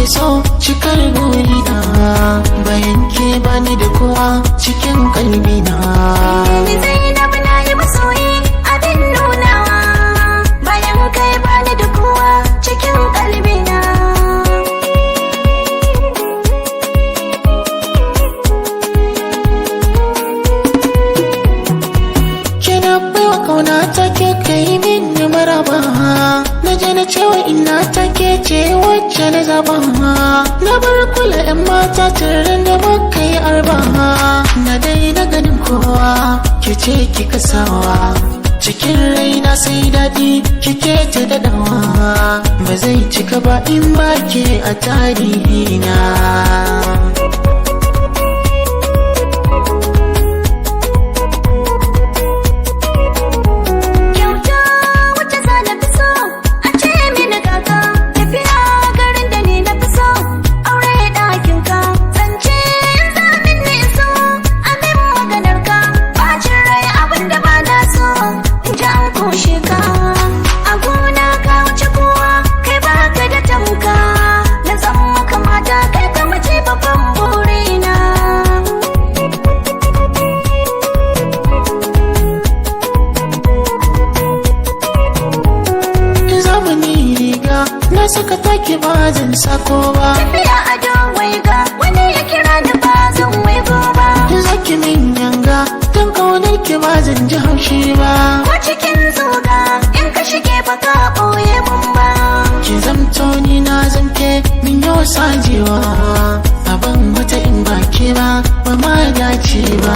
so cikar burina, bayan ke bani da kowa cikin kalbina. Ni Zainab na yi masoyi abin nunawa, bayan kai bani da kowa cikin kalbina. Kina baiwa kauna ta ke kai min maraba, na je na cewa ina ta ke ce wacce na zaba. Na bar kula yan mata turin da muka yi arba, na daina ganin kowa ke ce kika sawa. Cikin raina sai daɗi kike ta daɗawa, ba zai cika ba in ba ke a tarihina. Kyauta wacce za na fi so a ce mini kaka, tafiya garin da ni na fi so, aure ɗakin ka, zance in zamin ni so, amin maganar ka, bacin rai abin da ba na so, in ji an kushe ka. A gona ka wuce kowa, kai baka da tamka, na zama kamata kai ka mace babban burina. Zamani riga na saka take ba zan sako ba. Tafiya a waiga wani ya kira ni ba zan waigo ba. Zaki min yanga don kaunar ki ba zan ji haushi ba. Ko cikin zuga in ka shige ba ka ɓoye mun ba. Ki zamto ni na zamke min yau sajewa, abin wata in ba ke ba ba ma dace ba.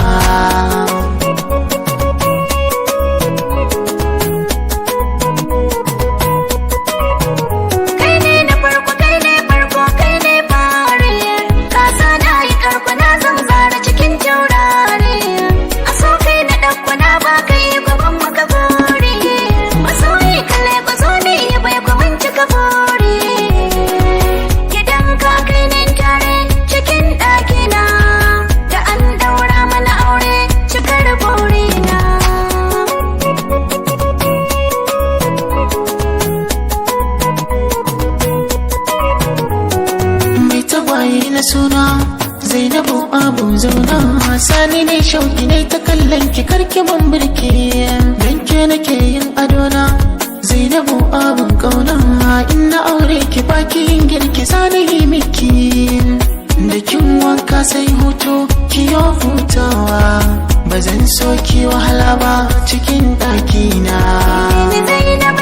Kai ne na farko, kai ne farko, kai ne fari, ka sa na yi karko na zama zara cikin taurari. A so kai na ɗauko na ba kai gaban maka buri, masoyi kalle ku zo ne ya bai ku mun cika buri. Gidan ka kai ne tare cikin ɗakina, da an daura mana aure cikar burina. Mai tagwaye na suna Zainabu abu zauna, sani ne shauki ne ta kallon ki karki mun birki, dan ke nake yin adona. Zainabu abun kauna, in na aure ki baki yin girki sani yi miki. Da kin wanka sai hutu ki yo hutawa, ba zan so ki wahala ba cikin ɗakina. Ni Zainab.